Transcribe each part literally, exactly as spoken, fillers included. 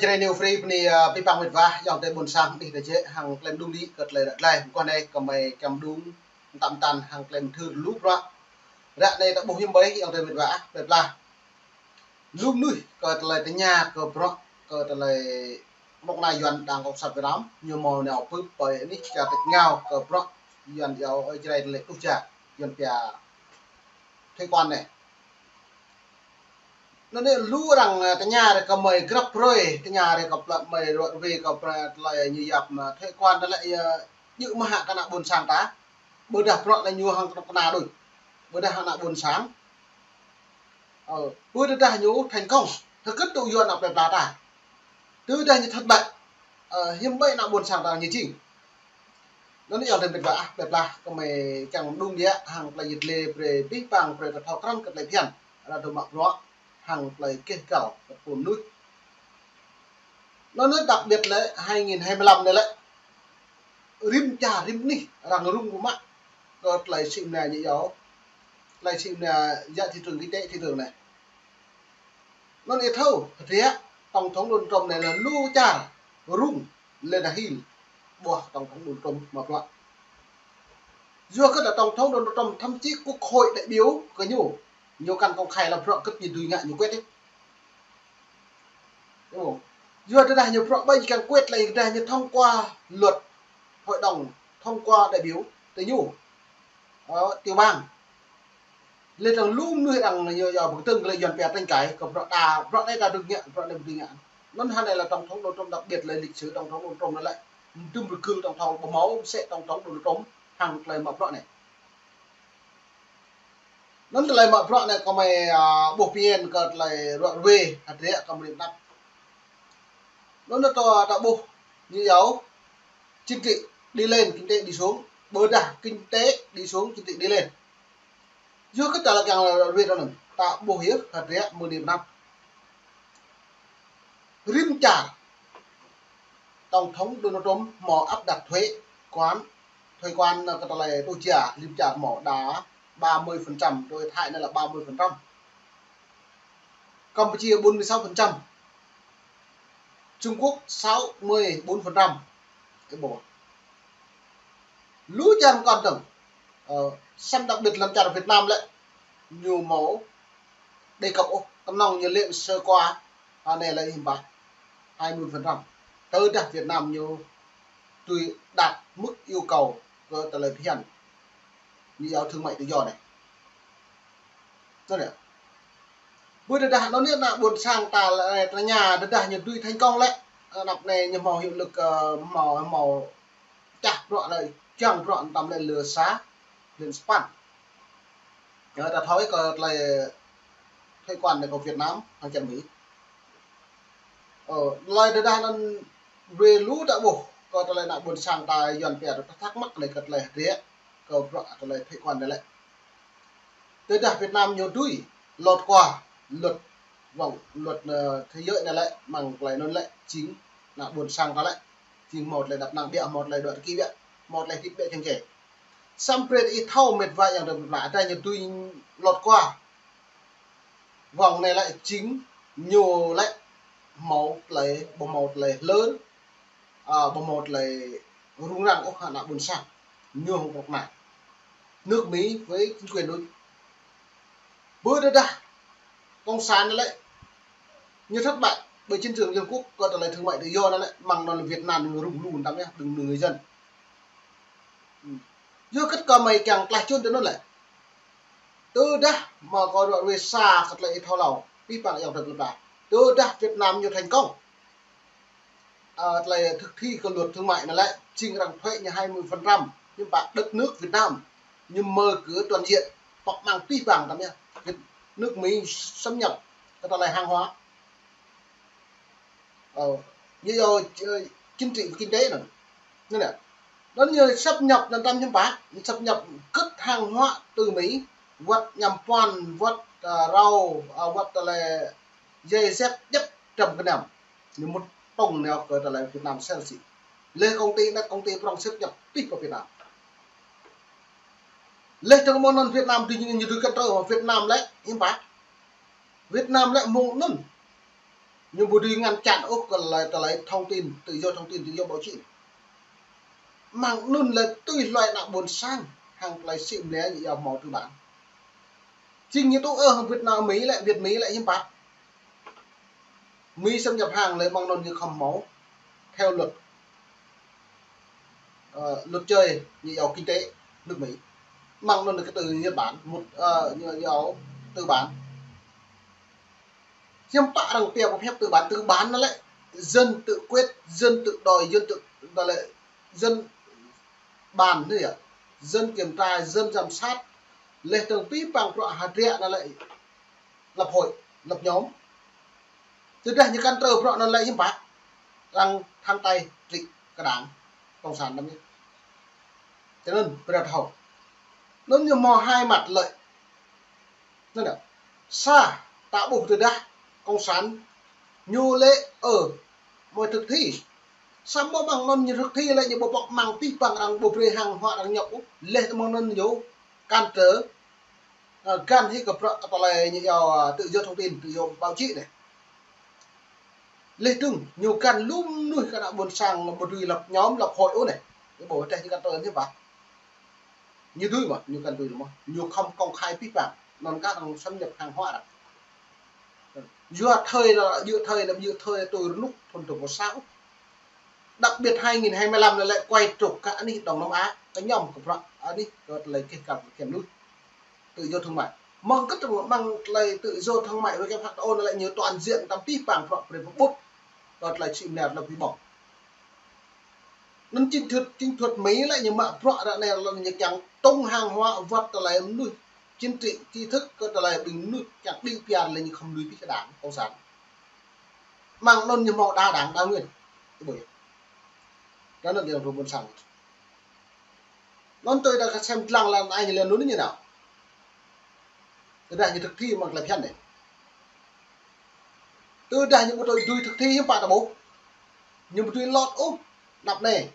Jrai New Free bơni, ơ, pih pang mĕt wa, ayŏng adơi ƀôn sang, ƀing ta jĕ hăng klem đung đĭ kơ tơlơi ră glai. Mơguah anai kơmơi kiăng đung mơtam mơtam hăng klem thâo lu bruă. Ră anai ta ƀuh hiư̆m ƀai, ayŏng adơi mĕt wa, plơi pla. Lu mơnuih kơ tơlơi tơña kơ bruă, kơ tơlơi mơ̆ng anai Yuan Đảng Cộng sản Việt Nam, ñu hmâo nao pơ̆p ƀơi anih čar tač rơngiao kơ bruă Yuan iâu ơi Jrai tơlơi tuh ja, Yuan pia thuế quan anai. Anŭn anai lu arăng, ơ, tơña rai kơmơi grăp brơi, tơña rai kơ plơi mơi rơwang wai kơ plơi tơlơi ñu yap mă thuế quan anŭn lĕ, ơ, djơ̆ mơ̆ hă kơ ană ƀôn sang ta. Ƀôdah bruă anai ñu hăng kơnuk kơna đôč. Ƀôdah ană ƀôn sang. Ơ, ƀôdah ñu thành công. Tơkơ̆t tŭ yua ană plơi pla ta. Tơdah ñu thất bại. Ơ, hiư̆m ƀai ană ƀôn sang ta ñu jing. Anŭn anai ayŏng adơi mĕt wa, plơi pla, kơmơi kiăng đung đĭ hăng tơlơi yit lĕ brơi pih pang brơi ta thâo krăn kơ tơlơi phiăn. Ră anai mă bruă hăng tơlơi keh găl kơ pô mơnuih. Anŭn anai đặc biệt lĕ hai nghìn hai mươi lăm anai lĕ rĭm čar rĭm anih arăng rŭng răng mă kơ tơlơi sĭ mơnia ñu iâu. Tơlơi sĭ mơnia giá thị trường kinh tế thị trường anai. Anŭn anai thâo, hơdră Tổng thống Donald Trump anai lĕ lu čar rŭng lĕ đa hil ƀuah Tổng thống Donald Trump mă bruă. Yua kơ Tổng thống Donald Trump thậm chí quốc hội đại biểu kơ ñu, ñu kăn công khai lăm bruă kơ ñu dưi ngă ñu quyết ih. Yua tơdah ñu bruă ƀai ñu kiăng quyết lĕ tơdah ñu thông qua luật hội đồng, thông qua đại biểu tơ ñu. Ơ, tiểu bang. Lĕ tơdang lu mơnuih arăng ñu yua pơkơdơ̆ng kơ lĕ Yuan pia tranh cãi, kơ bruă ta, bruă anai ta dưi ngă, bruă anai dưi ngă. Anŭn hơnai lĕ Tổng thống Donald Trump đặc biệt lĕ lịch sử Tổng thống Donald Trump anŭn lĕ. Dŭm rơgưl Tổng thống ƀu hmâo, mơsĕ Tổng thống Donald Trump hăng tơlơi mă bruă anai. Anŭn tơlơi mă bruă anai kơmơi, ơ, ƀuh phiăn kơ tơlơi rơwang wai, hơdră kơmơi đĭ anăp. Anŭn anai ta, ta ƀuh ñu iâu chính trị đi lên, kinh tế đi xuống, ƀôdah kinh tế đi xuống, chính trị đi lên. Yua kơ tơlơi kiăng rơwang anŭn, ta ƀuh yơh, hơdră mơ̆ng anai pơ anăp. Rĭm čar Tổng thống Donald Trump hmâo áp đặt thuế quan, thuế quan kơ tơlơi tuh ja, rĭm čar hmâo đa ba mươi phần trăm, đối Thái anai lĕ ba mươi phần trăm. Campuchia bốn mươi sáu phần trăm. Trung Quốc sáu mươi bốn phần trăm. Ơ ƀuh. Lu čar mơkŏn dơ̆ng. Ơ, samơ̆ đặc biệt lăm čar Việt Nam lĕ ñu hmâo đề cập ôh, kơnơ̆ng ñu lĕ sơ qua, anai lĕ hiư̆m pă, hai mươi phần trăm. Tơdah Việt Nam ñu tui đạt mức yêu cầu kơ tơlơi phiăn. Ñu iâu thương mại tự do anai. Tơdah. Ƀôdah anŭn anai ană ƀôn sang ta lĕ tơña tơdah ñu dưi thành công lĕ. Anăp anai ñu hmâo hiệu lực, ơ, hmâo, hmâo čah bruă lĕ, čang bruă tơm lĕ lơ sa, lơ sapăn. Ơ, ta thâo kơ tơlơi thuế quan anai kơ Việt Nam hăng čar Mi. Ơ, tơlơi tơdah anŭn wai lu ta ƀuh kơ tơlơi ană ƀôn sang ta Yuan pia ta thắc mắc anai kơ tơlơi hơdră kơ bruă tơlơi thuế quan anai lĕ. Tơdah Việt Nam ñu dưi lọt qua luật, vâng, luật, ơ, thế giới anai lĕ, mơ̆ng tơlơi anŭn lĕ, jing ană ƀôn sang ta lĕ, jing hmâo tơlơi đăp năng biă, hmâo tơlơi đuaĭ tơki biă, hmâo tơlơi hơdip biă čang kơ. Samơ̆ brơi ih thâo mĕt wa ayŏng adơi plơi pla, tơdah ñu dưi lọt qua vòng anai lĕ jing ñu lĕ hmâo tơlơi, ƀu hmâo tơlơi hlơr, ơ, ƀu hmâo tơlơi rŭng răng ôh hăng ană ƀôn sang. Ñu hăng bruă anai. Nước Mỹ với chính quyền đôč. Ƀôdah Cộng sản anai lĕ ñu thất bại ƀơi chiến trường Liên Quốc kơ tơlơi thương mại tự do anai lĕ, mơ̆ng anŭn Việt Nam ñu rŭng lu tơm yơh, đơ̆ng nư người dân. Yua kơ kơmơi kiăng klaih čun tui anŭn lĕ. Tơdah mă kơ rơwang wai sa kơ tơlơi ih thâo hlâo, pih pang ayŏng adơi plơi pla. Tơdah Việt Nam ñu thành công, ơ, tơlơi thực thi kơ luật thương mại anai lĕ, jing arăng thuế ñu hai mươi phần trăm, hiư̆m pă đất nước Việt Nam ñu mở cửa toàn diện, pŏk mơ̆ng pih pang tơm yơh. Việt, nước Mỹ xâm nhập kơ tơlơi hàng hóa. Ơ, ñu iâu, ơ, chính trị và kinh tế anŭn. Anŭn anai. Anŭn ñu sáp nhập anŭn tơm hiư̆m pă, ñu sáp nhập kơ̆t hàng hóa từ Mỹ, wơ̆t ñăm puăn, wơ̆t, ơ, rau, ơ, wơ̆t tơlơi giày dép djŏp trăm kơnăm. Ñu mŭt tŏng nao kơ tơlơi Việt Nam sel sĭ. Lĕ công ty anai công ty prŏng sáp nhập pih pơ Việt Nam. Lĕ tơ̆ng mơ̆ng anŭn Việt Nam dưi ñu, ñu dưi kơtrâo Việt Nam lĕ, hiư̆m pă. Việt Nam lĕ mơ̆ng anŭn Ñu ƀu dưi ngăn chặn ôh kơ tơlơi, tơlơi thông tin, tự do thông tin, tự do báo chí anai. Mơ̆ng anŭn lĕ tui hluai ană ƀôn sang, hăng tơlơi sĭ mlĕ ñu yua hmâo tư bản. Jing ñu tŭ ơ hăng Việt Nam, Mỹ lĕ, Việt Mỹ lĕ hiư̆m pă. Mỹ xâm nhập hàng lĕ mơ̆ng anŭn ñu khŏm hmâo theo luật, ờ, luật chơi ñu yua kinh tế nước Mỹ. Mơ̆ng anŭn kơ tư Nhật Bản, một, ờ, ñu yua tư bản. Hiư̆m pă arăng pia pơhiăp tư bản, tư bản anŭn lĕ dân tự quyết, dân tự đòi, dân tự, đó là dân bàn anai yơh. Dân kiểm tra, dân giám sát. Laih dơ̆ng pih păng bruă hơdră anŭn lĕ lập hội, lập nhóm. Tơdah ñu kăn trơ bruă anŭn lĕ hiư̆m pă. Arăng thẳng tay trị kơ đảng cộng sản năm nhé. Cho nên, brơi thâo. Anŭn ñu hmâo hai mặt lợi. Anŭn yơh. Sa, ta ƀuh tơdah cộng sản ñu lĕ, ơ, mơ̆ thực thi. Samơ̆ mơ̆ng anŭn ñu thực thi lĕ ñu ƀu pŏk mơ̆ng pih păng arăng ƀu brơi hàng hóa arăng nhập ôh. Laih mơ̆ng anŭn ñu cản trở, ờ, găn hĭ kơ bruă kơ tơlơi ñu yua, ờ, tự do thông tin, tự do báo chí anai. Laih dơ̆ng ñu găn lu mơnuih kơ ană ƀôn sang ƀu dưi lập nhóm, lập hội ôh anai. Ñu ƀu teh ñu găn tơlơi anai ƀă. Ñu dưi mơ̆, ñu kăn dưi mơ̆. Ñu khŏm công khai pih păng. Anŭn kah arăng xâm nhập hàng hóa arăng. Yua thời là, yua thời là, yua thời tui rơnŭk thun tơpô sao. Đặc biệt hai nghìn hai mươi lăm anai lĕ quay trục kơ anih Đông Nam Á, kơ ñăm kơ bruă anih kơ tơlơi keh kăl kơ kiăng lui. Tự do thương mại. Mơ̆ng kơ tơlơi mơ̆ng tơlơi tự do thương mại W T O anai lĕ ñu toàn diện tăm pih păng bruă brơi pơƀut kơ tơlơi sĭ mlĕ lĕ pih ƀong. Anŭn chiến thuật, chiến thuật Mỹ lĕ ñu mă bruă ră anai lĕ ñu kiăng tông hàng hóa wơ̆t tơlơi mơnuih chính trị, trí thức kơ tơlơi ƀing mơnuih kiăng đĭ pia lĕ ñu khŏm lui pih kơ đảng cộng sản. Mơ̆ng anŭn ñu hmâo đa đảng đa nguyên. Ih ƀuh yơh. Anŭn yơh ƀôn sang. Anŭn tui ta kơ sem lăng lăn ai ñu lĕ anŭn ñu nao. Tơdah ñu thực thi mơ̆ng tơlơi phiăn anai. Tơdah ñu ƀu dưi thực thi hiư̆m pă ta ƀuh. Ñu ƀu dưi lọt ôh. Anăp anai.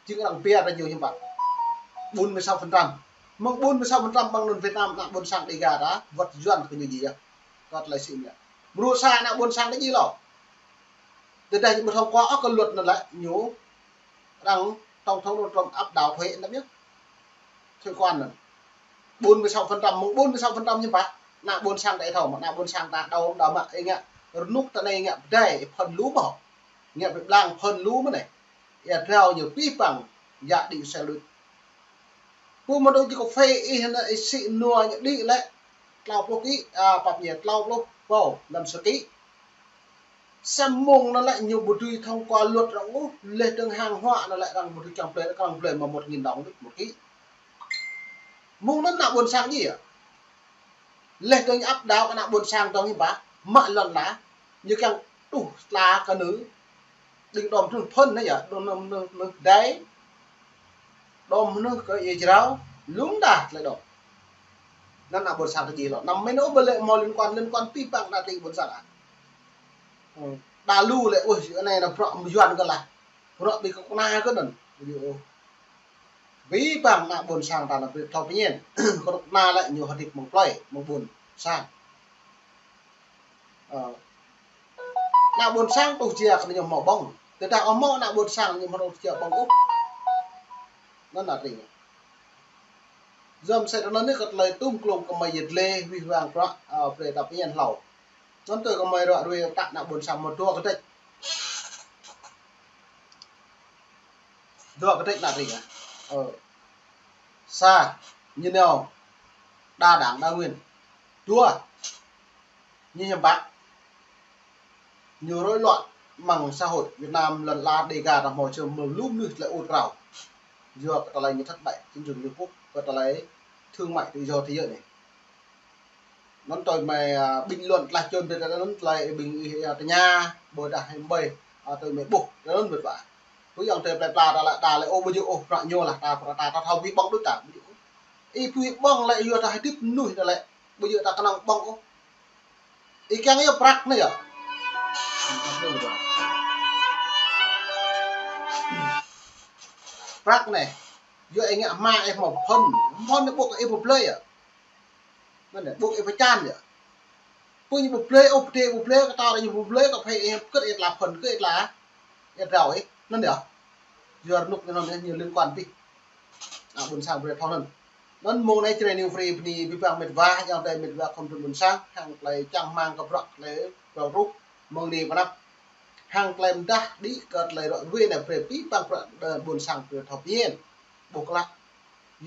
Jing arăng pia ta ñu hiư̆m pă. Bốn mươi sáu phần trăm. Mơ̆ng bốn mươi sáu phần trăm mơ̆ng anŭn Việt Nam ană ƀôn sang Đêga ta wơ̆t Yuan kơ ñu djai yơh. Kơ tơlơi sĭ mlĕ. Mrô sa ană ƀôn sang ta djai lŏ. Tơdah ñu ƀu thông qua ôh kơ luật anŭn lĕ ñu arăng tổng thống Donald Trump áp đảo thuế anŭn yơh. Thuế quan anŭn. Bốn mươi sáu phần trăm, mơ̆ng bốn mươi sáu phần trăm hiư̆m pă. Ană ƀôn sang ta ih thâo mơ̆, ană ƀôn sang ta đaŏ, đaŏ mă, ih ngă rơnŭk ta anai ngă pơdai, ih phŭn lu mơ̆. Ngă pơblang phŭn lu mơ̆ anai. Ih drao ñu pih păng, yă đĭ sel đuč. Pô mơ̆ dŏ djơ̆ kơphê ih anai ih sĭ nua ñu đĭ lĕ. Klâo pluh ký, a, pap ñu klâo pluh pô, năm sơ ký. Samơ̆ mơ̆ng anŭn lĕ ñu ƀu dưi thông qua luật arăng ôh, laih dơ̆ng hàng hóa anŭn lĕ arăng ƀu dưi kiăng blơi, arăng blơi mă một nghìn đồng đôč một ký. Mơ̆ng anŭn ană ƀôn sang djai yơh. Laih dơ̆ng áp đảo kơ ană ƀôn sang dơ̆ng hiư̆m pă, mă lŏn ala, ñu kiăng tuh tla kơ anŭn. Đing đom mơnuih phŭn anai yơh, đom mơnuih, mơnuih pơdai, đom mơnuih kơ ia jrao, lŏm dah tơlơi đom. Anŭn ană ƀôn sang ta djai lŏ. Anăm mĭn ôh ƀu lĕ hmâo liên quan, liên quan pih păng ană tring ƀôn sang ah. Ơ, đa lu lĕ, ôh, anai ană bruă mơyuan kơ lah. Bruă ƀing kơnuk kơna kơ anŭn. Ƀu djơ̆ ôh. Pih păng ană ƀôn sang ta anŭn ƀu thâo pơñen. Kơnuk kơna lĕ ñu hơdip mơ̆ng plơi, mơ̆ng ƀôn sang. Ơ. Ană ƀôn sang tuh jia kơ ñu hmâo ƀơ̆ng. Tơdah ƀu hmâo ană ƀôn sang ñu hmâo tuh jia ƀơ̆ng ôh. Anŭn ană tring. Yua mơsĕ anŭn anai kơ tơlơi tum klung kơ mơi yet lĕ wih wang bruă, ơ, brơi ta pơñen hlâo. Anŭn tui kơ mơi ruă ruai ta ană ƀôn sang mơ̆ dua kơdrĕč. Dua kơdrĕč ană tring ah. Ơ. Sa, ñu nao đa đảng đa nguyên. Dua, ñu hiư̆m pă. Ñu rối loạn mơ̆ng xã hội Việt Nam lŏn ala Đêga ta hmâo čơ mơ̆ lu mơnuih tơlơi ur krao. Yua kơ tơlơi ñu thất bại chiến trường Liên Hợp Quốc, kơ tơlơi thương mại tự do thế giới anai. Anŭn tui mơi, a, bình luận tlaih čun tui anŭn tơlơi ƀing ih, a, tơña, ƀôdah hĭ ƀơi, a, tui mơi ƀuh, anŭn mơ̆ ƀă. Tui yang tui plơi pla ta lĕ, ta lĕ, ôh, ƀu djơ̆ ôh, bruă ñu lah, ta, ta, ta thâo pih ƀơ̆ng đôč ta, ƀu djơ̆ ôh. Ih pih ƀơ̆ng lĕ, yua ta hơdip mơnuih ta lĕ, ƀu djơ̆ ta kơnơ̆ng ƀơ̆ng ôh. Ih kiăng yơh prăk anai yơh. Prăk anai. Yua ih ngă hmua ih hmâo phŭn. Phŭn anai ƀuh ih pơblơi yơh. Anŭn anai, ƀuh ih pơčan yơh. Pơ ñu ƀu blơi, ôh, pơdơi ƀu blơi, kơ ta ñu ƀu blơi, kơ phải ih kơ ih tla phun, kơ ih tla, ih rao ih. Anŭn yơh. Yua rơnŭk anŭn yơh, ñu liên quan tih. Ană ƀôn sang brơi thâo anŭn. Anŭn mơ̆ng anai Jrai New Free bơni abih bang met wa, ayŏng adơi met wa khŏm trun ƀôn sang, hăng tơlơi čang rơmang kơ bruă tơlơi pơrơruh mơ̆ng anai pơ anăp. Hăng tơlơi mơdah đĭ kơ tơlơi ră ruai anai brơi abih bang bruă, ơ, ƀôn sang brơi thâo phiăn. Ƀuh klă.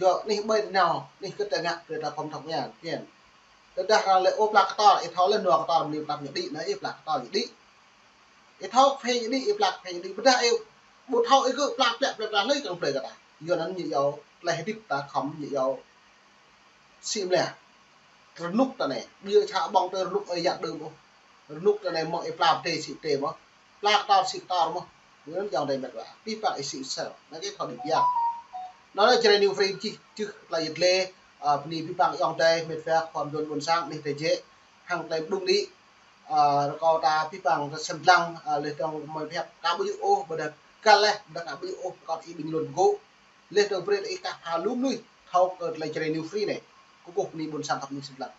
Yua anih ƀơi tơnao, anih kơ tơngă brơi ta khŏm thâo phiăn, phiăn. Tơdah arăng lĕ ôh pla kơtor, ih thâo lĕ nua kơtor mơ̆ng anai pơ anăp ñu đĭ, anai ih pla kơtor ñu đĭ. Ih thâo phê ñu đĭ, ih pla phê ñu đĭ. Ƀôdah ih ƀu thâo ih kơ pla plĕ plĕ ta hlơi kăng plơi kơ ta. Yua anŭn ñu yua tơlơi hơdip ta khŏm ñu yua sĭ mơ̆ lĕ. Rơnŭk ta anai, ƀiă čă ƀơ̆ng tơ rơnŭk ơi yă đưm ôh. Rơnŭk ta anai mơ̆ng ih pla pơdơi sĭ pơdơi mơ̆. Pla kơtor sĭ kơtor mơ̆. Yua anŭn ayŏng adơi met wa. Abih bang ih sĭ sel. Anai kơ thâo đĭ biă. Anŭn lĕ Jrai New Free čih, čih tơlơi yet lĕ, ơ, bơni abih bang ayŏng adơi met wa khŏm trun ƀôn sang anih tơjĕ. Hăng tơlơi mơđung đĭ. Ơ, rơkâo ta abih bang ta sĭt lăng, ơ, lĕ tơ̆ng mơi phiăp ka ƀu yua ôh, ƀôdah kal lĕ, ƀôdah ka ƀu yua ôh, rơkâo ih bình luận gô. Lĕ tơ̆ng brơi ih kah pha lum lui, thâo kơ tơlơi Jrai New Free anai. Kơkuh bơni ƀôn sang khăp ñu sĭt lăng.